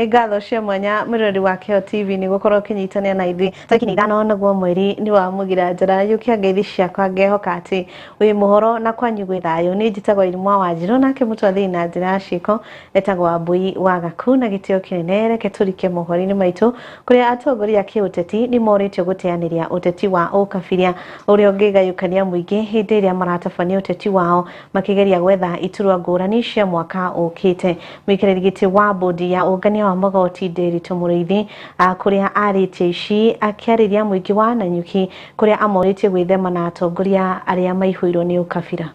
Nĩ ngatho cia mwanya mwĩroreri wa Kĩo TV nĩ gũkorwo ũkĩnyitanĩra na ithuĩ. Tarĩki nĩ 5 naguo mweri nĩ wa Mũgira Njara yũkia ngeithi ciakwa ngehoka atĩ wĩ mũhoro na kwanyu gwĩ thayũ. Niĩ njĩtagwo Irimwa Wanjirũ nake mũtwathĩri na njĩra ya ciĩko etagwo Wambui wa Gaku na gĩtĩo kĩnene reke tũrike mohoro-inĩ maitũ kũrĩa atongoria a kĩũteti nĩ morĩtio gũteanĩria ũteti wa ũkabiria ũrĩa ũngĩgayũkania mũingĩ hĩndĩ ĩrĩa maratabania ũteti wao makĩgeria gwetha iturwa ngũrani cia mwaka ũkĩte. Mũikarĩri gĩtĩ wa bodi ya ũngania wa magoti Nderitu Mũrĩithi kũrĩa arĩtie ici akĩarĩria mũingĩ wa Nanyuki kũrĩa amorĩtie gwĩthema na atongoria arĩa maihũirwo nĩ ũkabira.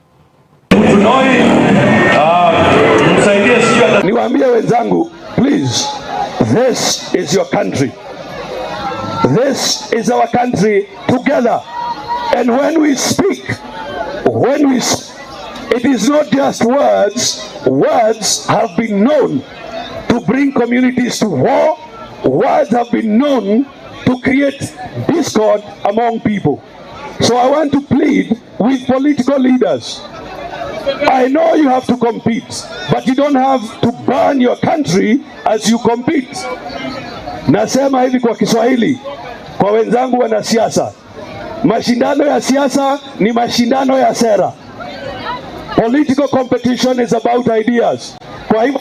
Niwaambie wenzangu, please, this is your country. This is our country together. And when we speak, it is not just words. Words have been known to bring communities to war. Words have been known to create discord among people. So I want to plead with political leaders. I know you have to compete, but you don't have to burn your country as you compete. Nasema hivi kwa Kiswahili, kwa wenzangu wanasiasa, mashindano ya siasa ni mashindano ya sera. Political competition is about ideas. Kwa hivyo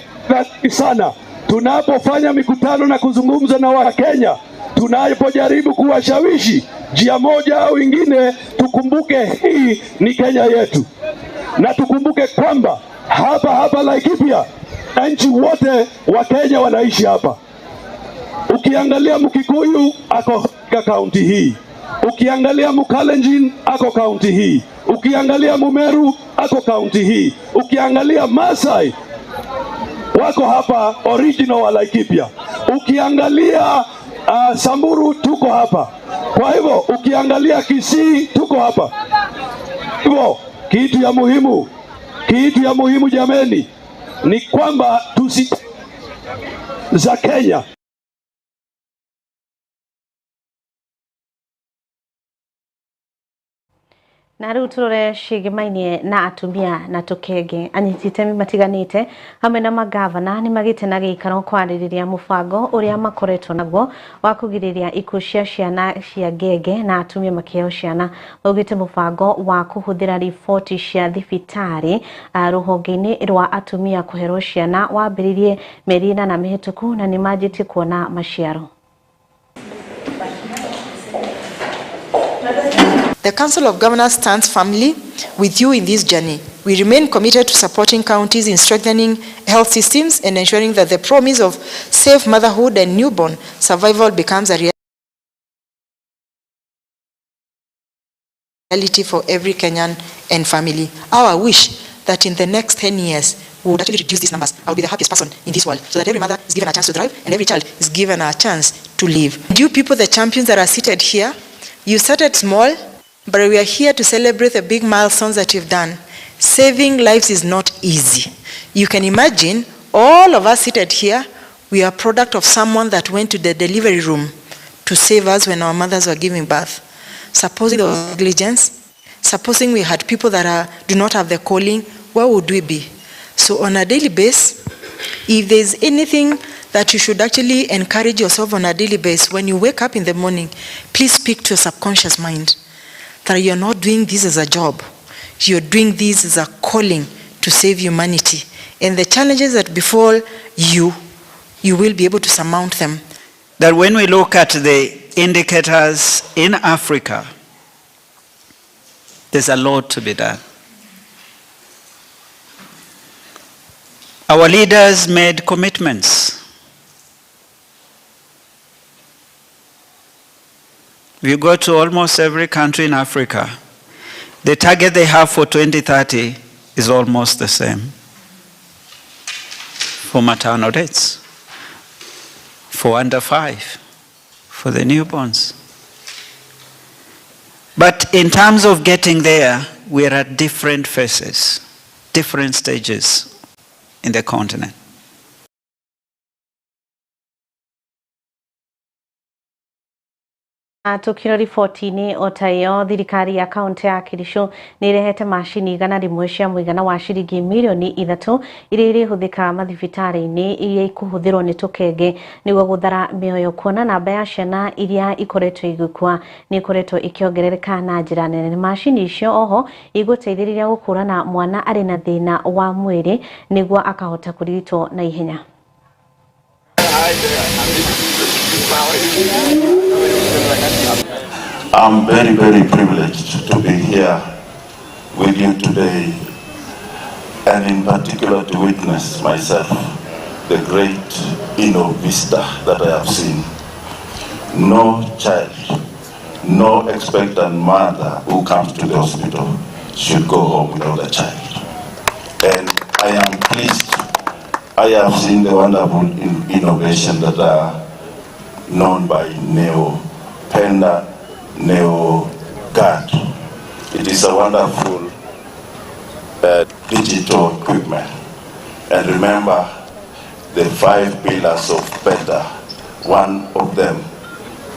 sana, tunapofanya mikutano na kuzungumza na Wakenya, tunapojaribu kuwashawishi njia moja au ingine, tukumbuke hii ni Kenya yetu. Na tukumbuke kwamba hapa hapa Laikipia wananchi wote wa Kenya wanaishi hapa. Ukiangalia Mkikuyu ako katika kaunti hii, ukiangalia Mkalenjin ako kaunti hii, ukiangalia Mumeru ako kaunti hii, ukiangalia Masai wako hapa original wa Laikipia, ukiangalia Samburu tuko hapa. Kwa hivyo ukiangalia Kisii tuko hapa. Hivyo kitu ya muhimu jameni ni kwamba tusi za Kenya. Na rĩu tũrore ciĩgĩmainie na atumia na tũkenge anyiti itemi matiganĩte hamwe na magavana nĩ magĩte na gĩikaro kwarĩrĩria mũbango ũrĩa makoretwo naguo wa kũgirĩrĩria ikuũ cia ciana cia ngenge na atumia makĩheo ciana. Maugĩte mũbango wa kũhũthĩra riboti cia thibitarĩ rũhonge-inĩ rwa atumia kũherwo ciana wambĩrĩirie mĩeri 8 mĩhĩtũku na nĩ manjĩtie kuona maciaro. The Council of Governors stands firmly with you in this journey. We remain committed to supporting counties in strengthening health systems and ensuring that the promise of safe motherhood and newborn survival becomes a reality for every Kenyan and family. Our wish that in the next 10 years, we would actually reduce these numbers. I will be the happiest person in this world, so that every mother is given a chance to thrive and every child is given a chance to live. You people, the champions that are seated here, you started small, but we are here to celebrate the big milestones that you've done. Saving lives is not easy. You can imagine, all of us seated here, we are product of someone that went to the delivery room to save us when our mothers were giving birth. Supposing there was negligence, supposing we had people that do not have the calling, where would we be? So on a daily basis, if there's anything that you should actually encourage yourself on a daily basis, when you wake up in the morning, please speak to your subconscious mind that you're not doing this as a job. You're doing this as a calling to save humanity. And the challenges that befall you, you will be able to surmount them. That when we look at the indicators in Africa, there's a lot to be done. Our leaders made commitments. If you go to almost every country in Africa, the target they have for 2030 is almost the same for maternal deaths, for under 5, for the newborns. But in terms of getting there, we are at different phases, different stages in the continent. Tukiro riboti-inĩ o ta ĩyo, thirikari ya kaunti ya Kericho nĩ ĩrehete macini 100 cia mũigana wa ciringi mirioni 3 iria irĩhũthĩkaga mathibitarĩ-inĩ iria ikũhũthĩrwo nĩ tũkenge nĩguo gũthara mĩoyo, kuona namba ya ciana iria ikoretwo igĩkua nĩ ikoretwo ikĩongerereka na njĩra nene. Macini icio oho igũteithĩrĩria gũkũrana mwana arĩ na thĩna wa mwĩrĩ nĩguo akahota kũrigitwo na ihenya. I'm very, very privileged to be here with you today, and in particular to witness myself the great Innovista that I have seen. No child, no expectant mother who comes to the hospital should go home without a child. And I am pleased. I have seen the wonderful innovation that are known by Neo Penda, Neo Guard. It is a wonderful digital equipment. And remember the 5 pillars of PETA. One of them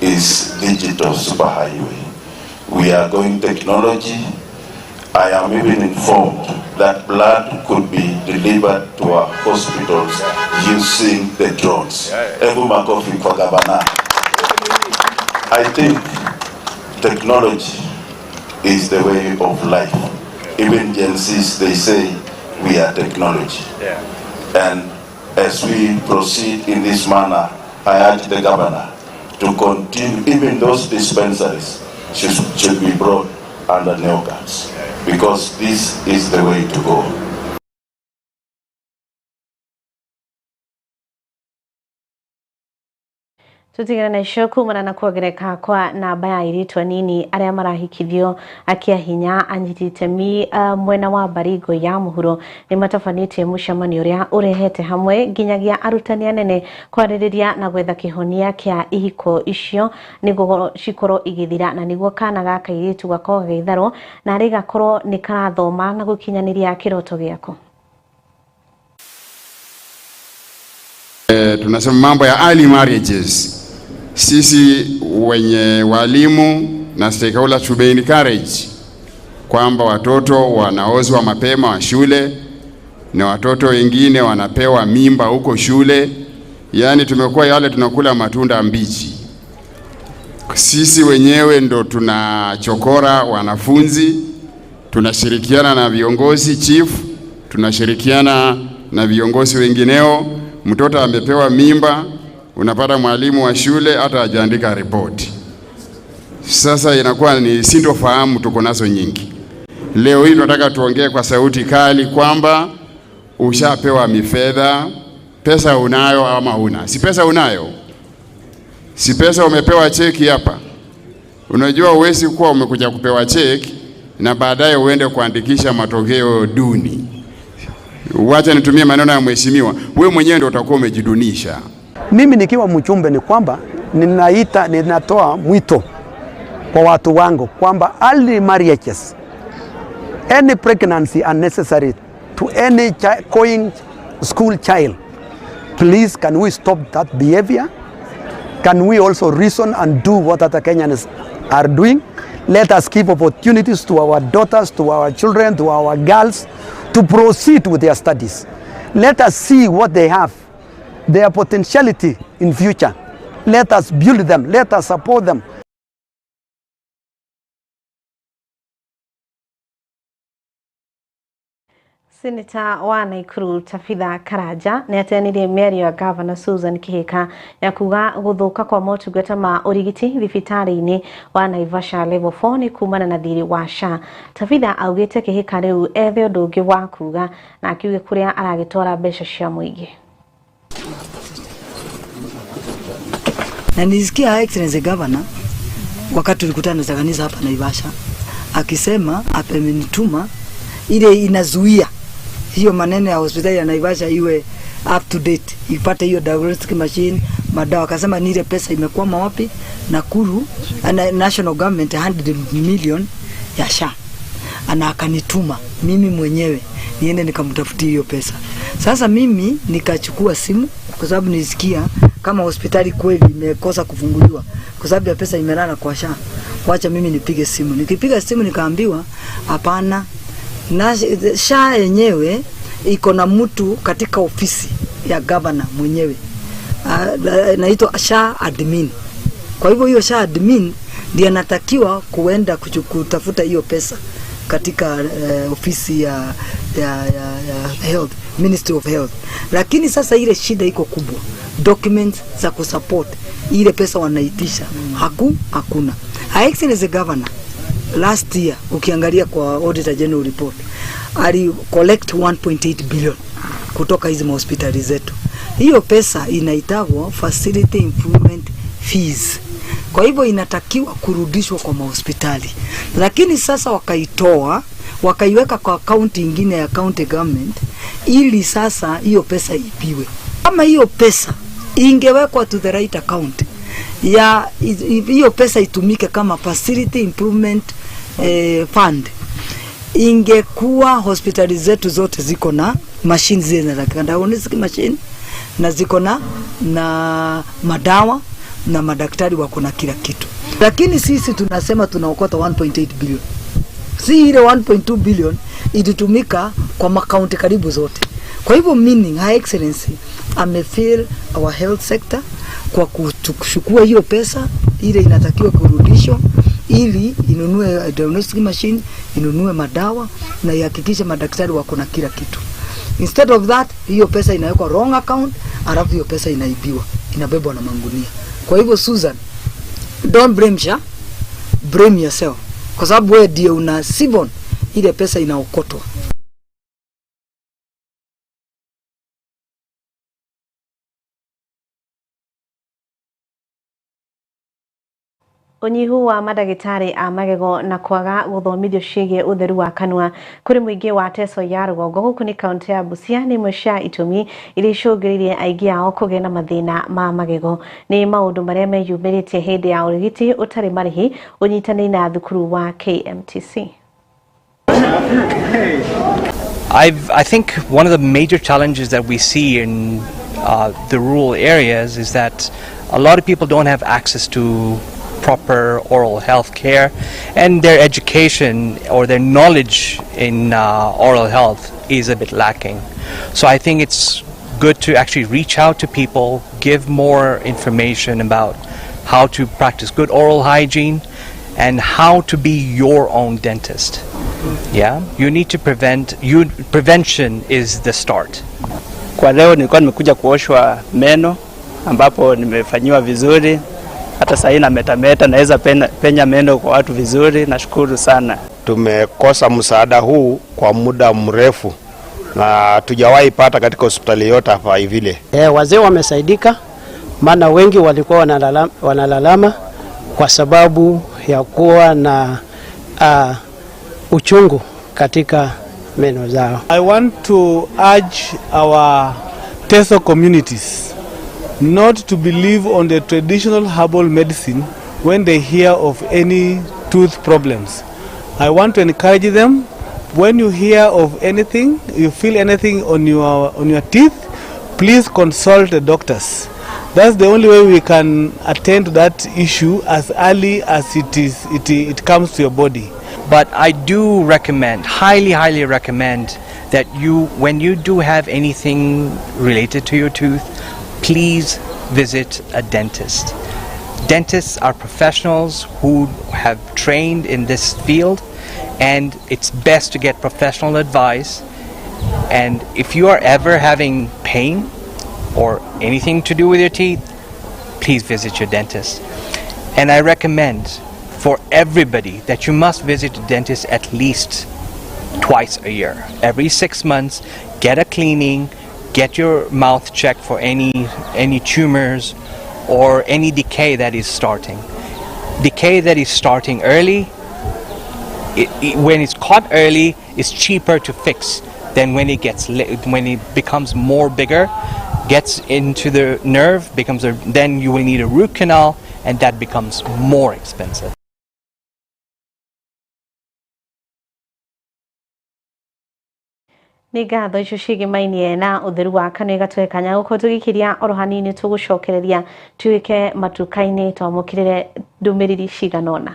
is digital superhighway. We are going technology. I am even informed that blood could be delivered to our hospitals using the drones. Ebu makofi kwa gavana. I think technology is the way of life. Even Gen Zs, they say we are technology. And as we proceed in this manner, I urge the governor to continue, even those dispensaries should be brought under NeoGuards, because this is the way to go. Tutigana na icio kumana na kuongereka kwa namba ya airĩtu anini arĩa marahikithio akia hinya. Anyiti itemi mwena wa Baringo ya mũhuro nĩ matabanĩtie mũcemanio ũrĩa ũrehete hamwe nginyagia arutani anene kwarĩrĩria na gwetha kĩhonia kĩa ihiko icio nĩguo cikorwo igĩthira, na nĩguo kana ga kairĩtu gakorwo gagĩtharwo na arĩ gakorwo nĩ karathoma na gũkinyanĩria kĩroto gĩako. Tunasema mambo ya early marriages. Sisi wenye walimu na stakeholders to be encourage kwamba watoto wanaozwa mapema wa shule na watoto wengine wanapewa mimba huko shule. Yani tumekuwa yale tunakula matunda mbichi. Sisi wenyewe ndo tunachokora wanafunzi, tunashirikiana na viongozi chief, tunashirikiana na viongozi wengineo. Mtoto amepewa mimba, unapata mwalimu wa shule hata hajaandika ripoti. Sasa inakuwa ni sintofahamu tuko nazo nyingi. Leo hii tunataka tuongee kwa sauti kali kwamba ushapewa mifedha, pesa unayo ama huna? Si pesa unayo? Si pesa umepewa cheki hapa? Unajua huwezi kuwa umekuja kupewa cheki na baadaye uende kuandikisha matokeo duni. Wacha nitumie maneno ya mheshimiwa, wewe mwenyewe ndio utakuwa umejidunisha. Mimi nikiwa mchumbe ni kwamba ninatoa mwito kwa watu wangu kwamba early marriages, any pregnancy unnecessary to any going school child, please can we stop that behavior? Can we also reason and do what other Kenyans are doing? Let us give opportunities to our daughters, to our children, to our girls to proceed with their studies. Let us see what they have, their potentiality in future. Let us build them, let us support them. Senator wa Nakuru Tabitha Karanja nĩ ateanirie mĩario ya Gavana Susan Kihika ya kuga gũthũka kwa motungata ma ũrigiti thibitarĩ-inĩ wa Naivasha Level 4 nĩ kumana na thirĩ wa SHA. Tabitha augĩte Kihika rĩu ethe ũndũ ũngĩ wa kuga na akiuge kũrĩa aragĩtwara mbeca cia mũingĩ. Na nilisikia Excellency Governor wakati tulikutana za kanisa hapa Naivasha akisema amenituma ile inazuia hiyo maneno ya hospitali ya Naivasha iwe up to date, ipate hiyo diagnostic machine, madawa. Akasema ni ile pesa imekwama wapi? Nakuru, national government 100 million ya SHA. Ana akanituma mimi mwenyewe niende nikamtafutie hiyo pesa. Sasa mimi nikachukua simu kwa sababu nilisikia Kama hospitali kweli imekosa kufunguliwa kwa sababu ya pesa imelala kwa SHA, wacha mimi nipige simu. Nikipiga simu nikaambiwa hapana, na SHA yenyewe iko na mtu katika ofisi ya governor mwenyewe, naitwa SHA admin. Kwa hivyo hiyo SHA admin ndiye anatakiwa kuenda kutafuta hiyo pesa katika ofisi ya health, Ministry of Health. Lakini sasa ile shida iko kubwa, documents za kusupport ile pesa wanaitisha hakuna. Her Excellency Governor last year, ukiangalia kwa Auditor General report, ali collect 1.8 billion kutoka hizi mahospitali zetu. Hiyo pesa inaitagwa facility improvement fees. Kwa hivyo inatakiwa kurudishwa kwa mahospitali, lakini sasa wakaitoa wakaiweka kwa akaunti ingine ya county government, ili sasa hiyo pesa ipiwe. Kama hiyo pesa ingewekwa to the right account ya hiyo pesa itumike kama facility improvement fund, ingekuwa hospitali zetu zote ziko na machine zile zinatakikana, diagnostic machine, na ziko na madawa na madaktari wako na kila kitu, lakini sisi tunasema tunaokota 1.8 billion, si ile 1.2 billion ilitumika kwa makaunti karibu zote. Kwa hivyo meaning Her Excellency amefail our health sector kwa kuchukua hiyo pesa ile inatakiwa kurudishwa ili inunue diagnostic machine, inunue madawa na ihakikishe madaktari wako na kila kitu. Instead of that, hiyo pesa inawekwa wrong account, alafu hiyo pesa inaibiwa, inabebwa na mangunia. Kwa hivyo Susan, don't blame SHA, blame yourself, kwa sababu wewe ndiye una siphon ile pesa inaokotwa. Unyihu wa mandagĩtarĩ a magego na kwaga gũthomithio ciĩgiĩ ũtheru wa kanua kũrĩ mũingĩ wa Teso ya rũgongo gũkũ nĩ kaunti ya Busia nĩ imwe cia itũmi iria icũngĩrĩirie aingĩ ao kũgĩa na mathĩna ma magego. Nĩ maũndũ marĩa meyumĩrĩtie hĩndĩ ya ũrigiti ũtarĩ marĩhi ũnyitanĩire na thukuru wa KMTC. I think one of the major challenges that we see in the rural areas is that a lot of people don't have access to proper oral health care, and their education or their knowledge in oral health is a bit lacking. So I think it's good to actually reach out to people, give more information about how to practice good oral hygiene and how to be your own dentist. Yeah, you need to prevent. Prevention is the start. Kwa leo nilikuwa nimekuja kuoshwa meno ambapo nimefanyiwa vizuri, hata sasa na metameta naweza penya meno kwa watu vizuri, nashukuru sana. Tumekosa msaada huu kwa muda mrefu na hatujawahi pata katika hospitali yote hapa vile. Wazee wamesaidika, maana wengi walikuwa wanalalama kwa sababu ya kuwa na uchungu katika meno zao. I want to urge our Teso communities not to believe on the traditional herbal medicine when they hear of any tooth problems. I want to encourage them, when you hear of anything, you feel anything on your teeth, please consult the doctors. That's the only way we can attend to that issue as early as it comes to your body. But I do recommend, highly, highly recommend that you, when you do have anything related to your tooth, please visit a dentist. Dentists are professionals who have trained in this field, and it's best to get professional advice. And if you are ever having pain or anything to do with your teeth, please visit your dentist. And I recommend for everybody that you must visit the dentist at least twice a year. Every 6 months, get a cleaning, get your mouth checked for any tumors or any decay that is starting. Decay that is starting early, when it's caught early, it's cheaper to fix than when it becomes more bigger, gets into the nerve, then you will need a root canal, and that becomes more expensive. Nĩ ngatho icio ciĩgĩmainie na ũtheru wa kanua igatũhe kanya gũkorwo tũgĩkiria oro hanini tũgũcokereria tuĩke matuka-inĩ twamũkĩrĩre ndũmĩrĩri cigana ũna.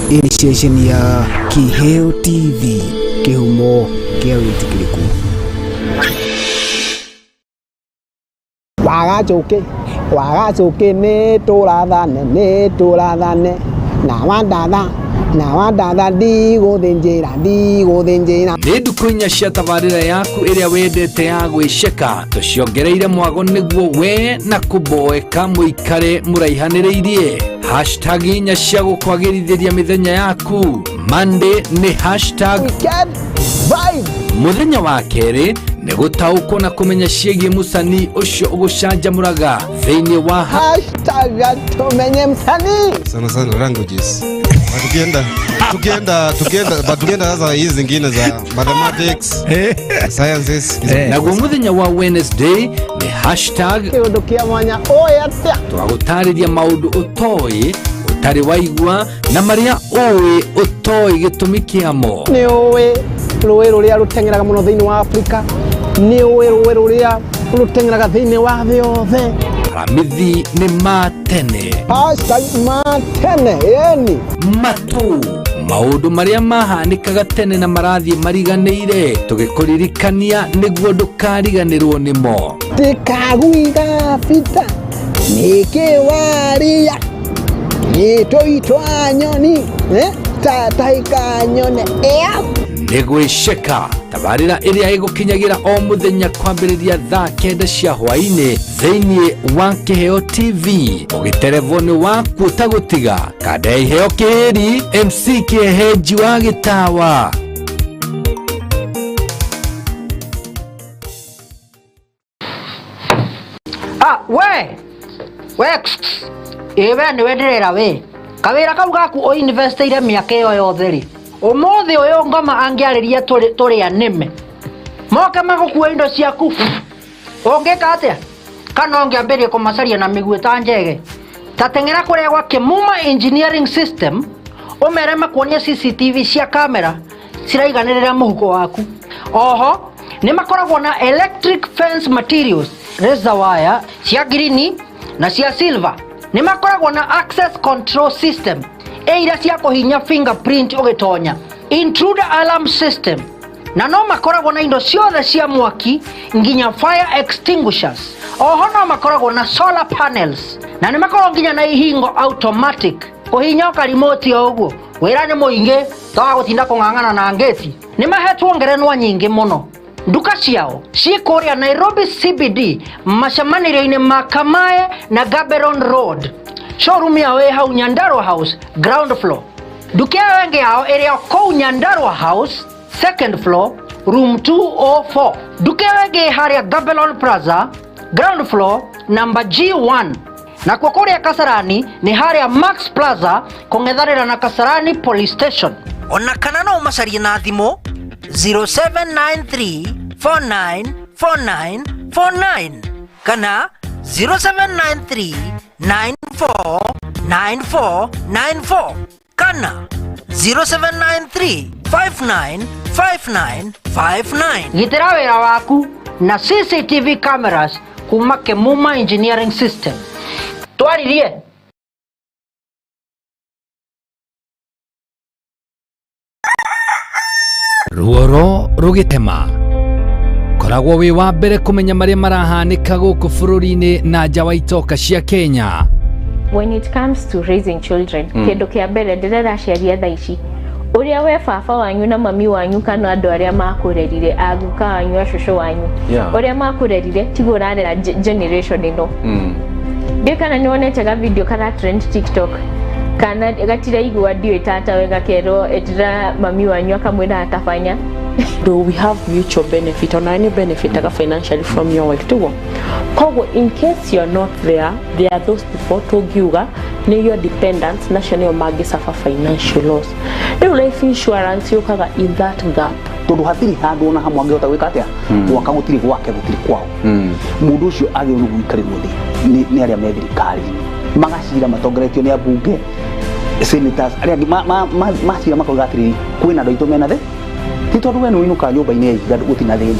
Ĩ nĩ ceceni ya Kiheo TV, kĩhumo kĩa wĩtĩkĩrĩku. Wagacũkĩ wagacũkĩ nĩ tũrathane nĩ tũrathane na wandatha na wandatha ndigũthĩnjĩra ndigũthĩnjĩra. Nĩ ndukũ inya cia tabarĩra yaku ĩrĩa wendete ya gwĩceka tũciongereire mwago nĩguo we na kũboeka mũikare mũraihanĩrĩirie. Hashtag inya cia gũkwagĩrithĩria mĩthenya yaku. Monday nĩ hashtag Weekend vibe. Mũthenya wa kerĩ nĩ gũtaũkwo na kũmenya ciĩgiĩ mũcanii ũcio ũgũcanjamũraga thĩinĩ wa Hashtag tumenye msanii. Sana sana languages. But tukienda but tukienda sasa hizi zingine za mathematics, sciences hizo. Naguo mũthenya wa Wednesday nĩ hashtag Kĩũndũ kĩa mwanya ũĩ atĩa? Twagũtarĩria maũndũ ũtoĩ ũtarĩ waigua na marĩa ũĩ ũtoĩ gĩtũmi kĩamo. Nĩ ũĩ rũĩ rũrĩa rũteng'eraga mũno thĩinĩ wa Afrika? Nĩ ũĩ rũĩ rũrĩa rũteng'eraga thĩinĩ wa thĩ yothe? Aramithi nĩ ma tene. Hashtag ma tene yani matu maũndũ marĩa mahanĩkaga tene na marathiĩ mariganĩire tũgĩkũririkania nĩguo ndũkariganĩrwo nĩmo. Tikaguiga bita nĩkĩ waria nĩtũitwa nyoni tatahika nyone ĩa. Nĩ gwĩceka tabarĩra ĩrĩa ĩgũkinyagĩra o mũthenya kwambĩrĩria thaa 9 cia hwaĩ-inĩ thĩinĩ wa Kĩheo TV ũgĩterevwo nĩ waku ũtagũtiga kanda ya Iheo Kĩhĩri MC Kĩehenji wa Gĩtawa. Ah, we we ĩ we nĩwe ndĩrera we kawĩra kau gaku ũinvestĩire mĩaka ĩyo yothe rĩ ũmũthĩ ũyũ ngoma angĩarĩria tũrĩa nĩme moke magũkua indo ciaku ũngĩka atĩa kana ũngĩambĩrĩria kũmacaria na mĩguĩ ta njege ta teng'era kũrĩa gwa Kĩmuma Engineering System ũmere makuonie CCTV cia kamera ciraiganĩrĩra mũhuko waku. Oho nĩ makoragwo na electric fence materials, razor wire cia green na cia silver. Nĩ makoragwo na access control system ĩ iria cia kũhinya fingerprint ũgĩtonya, intruder alarm system, na no makoragwo na indo ciothe cia mwaki nginya fire extinguishers. Oho no makoragwo na solar panels na nĩ makoragwo nginya na ihingo automatic kũhinya ũkarimoti o ũguo. Wĩra nĩ mũingĩ toga gũtinda kũng'ang'ana na ngĩti. Nĩ mahetwo ngerenwa nyingĩ mũno. Nduka ciao ciĩ kũrĩa Nairobi CBD macemanĩrio-inĩ ma Kamae na Gaborone Road. Showroom yao ĩ hau Nyandarua House ground floor. Nduka ĩyo ĩngĩ yao ĩrĩ o kũu Nyandarua House second floor room 204. Nduka ĩyo ĩngĩ ĩ harĩa Gaborone Plaza ground floor number G1. Nakuo kũrĩa Kasarani nĩ harĩa Max Plaza kũng'ethanĩra na Kasarani Police Station. Ona kana no ũmacarie na thimũ 0793 494949. Kana 0793 949494 kana 0793 595959. Gitĩra wĩra waku na CCTV cameras kuma Kemuma Engineering System. Twaririe. Ruoro rũgĩtema. Koragwo wĩ wa mbere kũmenya marĩa marahanĩka gũkũ bũrũri-inĩ na nja wa itoka cia Kenya. When it comes to raising children, kĩndũ kĩa mbere ndĩrera aciari a thaa ici, ũrĩa we baba wanyu na mami wanyu kana andũ arĩa makũrerire, aguka wanyu, acũcũ wanyu, ũrĩa makũrerire tiguo ũrarera generation ĩno. Ndiũĩ kana nĩ wonete ga video kara trend TikTok kana gatiraigua ndiũĩ tata we gakerwo etĩra mami wanyu akamwĩra atabanya. Do we have mutual benefit or any benefit financially from your wife tiguo? Koguo in case you're not there, there are those people tũngiuga nĩ your dependents, nacio nĩo mangĩ suffer financial loss. Rĩu life insurance yũkaga in that gap. Tondũ hatirĩ handũ ona hamwe angĩhota gwĩka atĩa, gwaka gũtirĩ gwake, gũtirĩ kwao. Mũndũ ũcio agĩrĩirwo nĩ gũikarĩrwo thĩ nĩ arĩa me thirikari-inĩ, magacira matongoretio nĩ ambunge, senators arĩa angĩ macira makauga atĩrĩrĩ, kwĩna andũ aitũ mena thĩ, ti tondũ we nĩ ũinũkaga nyũmba-inĩ ya ihiga gũtirĩ na thĩna.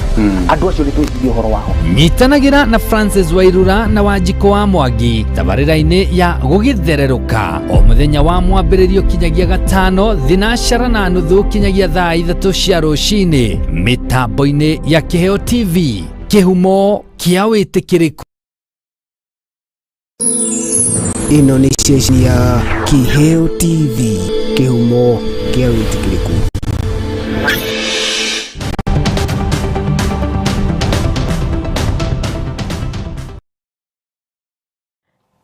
Andũ acio nĩ twĩcirie ũhoro wao. Nyitanagĩra na Francis Wairura na Wanjikũ wa Mwangi tabarĩra-inĩ ya gũgĩthererũka o mũthenya wa mwambĩrĩrio kinyagia gatano thinacara na nuthu kinyagia thaa ithatũ cia rũcinĩ mĩtambo-inĩ ya Kĩheo TV, kĩhumo kĩa wĩtĩkĩrĩku. Ĩno nĩ ceceni ya Kĩheo TV, kĩhumo kĩa wĩtĩkĩrĩku.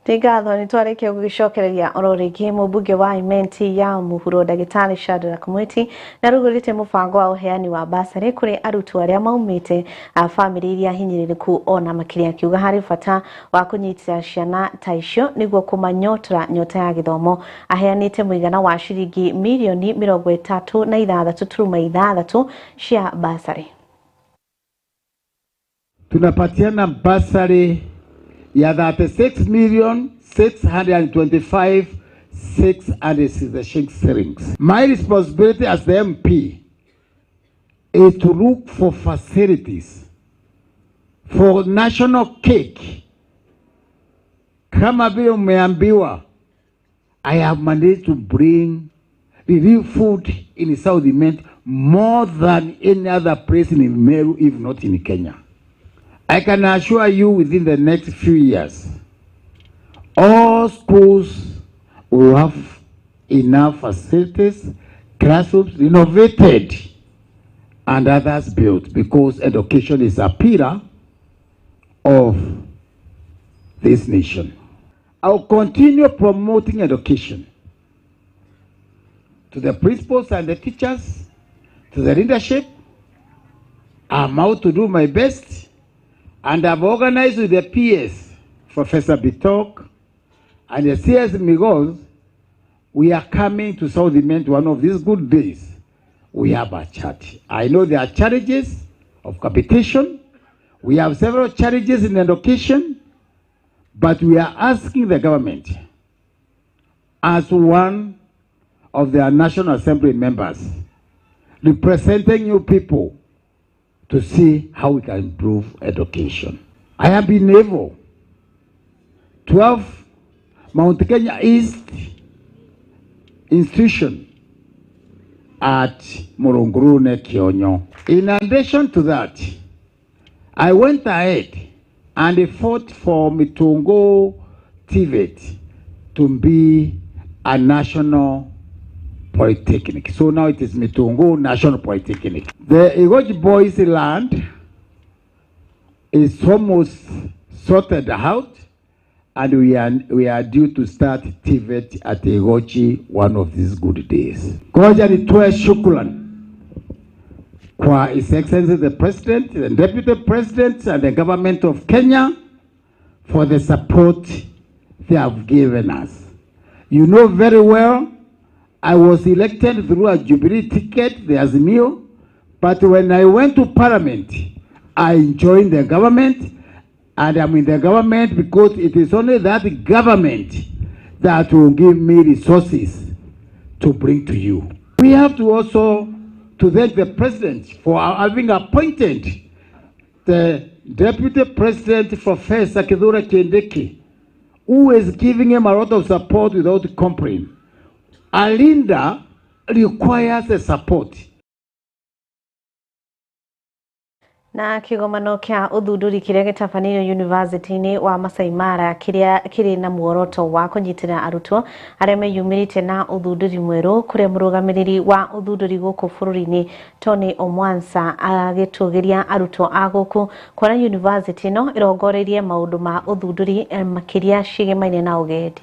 Nĩ ngatho nĩ twarĩkia gũgĩcokereria oro rĩngĩ mũmbunge wa Imenti ya mũhuro ndagĩtarĩ Shadrack Mwiti na arugũrĩte mũbango wa ũheani wa basarĩ kũrĩ arutwo arĩa maumĩte bamĩrĩ iria hinyĩrĩrĩku ona makĩria, akiuga harĩ bata wa kũnyitĩra ciana ta icio nĩguo kũmanyotora nyota ya gĩthomo. Aheanĩte mũigana wa ciringi mirioni 36.6 cia basarĩ. Tunapatiana basarĩ ya 36,625,666 shillings. My responsibility as the MP is to look for facilities for national cake. Kama vile umeambiwa, I have managed to bring relief food in South Imenti more than any other place in Meru, if not in Kenya. I can assure you within the next few years, all schools will have enough facilities, classrooms renovated and others built, because education is a pillar of this nation. I'll continue promoting education to the principals and the teachers, to the leadership. I'm out to do my best, and I've organized with the PS, Professor Bitok, and the CS Migos. We are coming to South Imenti one of these good days. We have a chat. I know there are challenges of competition. We have several challenges in education, but we are asking the government, as one of their National Assembly members, representing you people, to see how we can improve education. I have been able to have Mount Kenya East institution at Murungurune, Kionyo. In addition to that, I went ahead and fought for Mitungo TVET to be a national polytechnic. So now it is Mitungo National Polytechnic. The Igoji Boys land is almost sorted out, and we are due to start TVET at Igoji one of these good days. Ngoja nitoe shukrani kwa His Excellency the President, the Deputy President, and the Government of Kenya for the support they have given us. You know very well, I was elected through a Jubilee ticket, the Azimio, but when I went to Parliament, I joined the government, And I'm in the government because it is only that government that will give me resources to bring to you. We have to also to thank the president for having appointed the Deputy President, Professor Kithure Kindiki, who is giving him a lot of support without complaint. A leader requires a support. Na kigomano kia uthunduri kiria gitabanĩirio University-inĩ wa Masai Mara kiria kiri na muoroto wa kũnyitĩrĩra arutwo arĩa meyumĩrĩtie na ũthundũri mwerũ kũrĩa mũrũgamĩrĩri wa ũthundũri gũkũ bũrũri-inĩ Tony Omwansa agĩtũgĩria arutwo a gũkũ kuona university ĩno ĩrongoreirie maũndũ ma ũthundũri makĩria ciĩgemaine na ũgendi.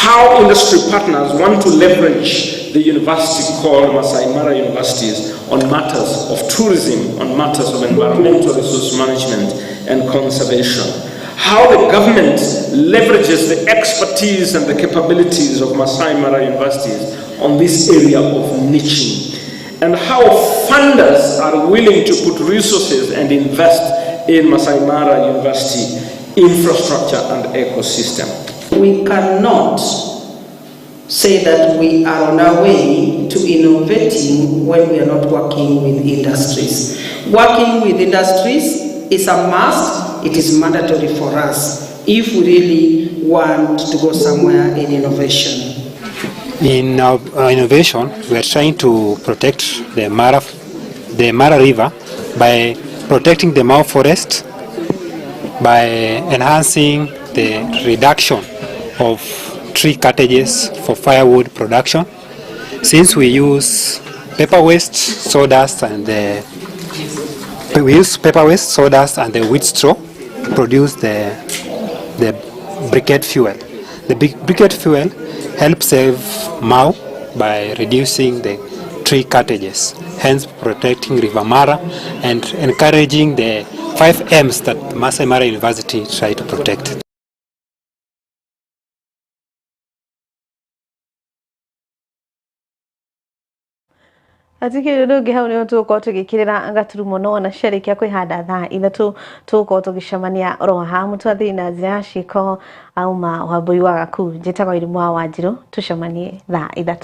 How industry partners want to leverage the university called Masai Mara Universities on matters of tourism, on matters of environmental resource management and conservation. How the government leverages the expertise and the capabilities of Masai Mara Universities on this area of niching. And how funders are willing to put resources and invest in Masai Mara University infrastructure and ecosystem. We cannot say that we are on our way to innovating when we are not working with industries. Working with industries is a must, it is mandatory for us if we really want to go somewhere in innovation. In our innovation, we are trying to protect the Mara River by protecting the Mau forest, by enhancing the reduction of tree cartridges for firewood production. Since we use paper waste, sawdust, and the wheat straw to produce the briquette fuel. The briquette fuel helps save Mau by reducing the tree cartridges, hence protecting River Mara and encouraging the 5 M's that Masai Mara University try to protect. Atikiri ũndũ ũngĩ hau nĩho tũgũkorwo tũgĩkĩrĩra gaturumo no ona ciarĩkia kwĩhanda thaa 3 tũgũkorwo tũgĩcemania oro haha mũtwathiri na njĩra ya ciĩko auma Wambui wa Gaku. Njĩtagwo Irimũ wa Wanjirũ, tũcemanie thaa 3.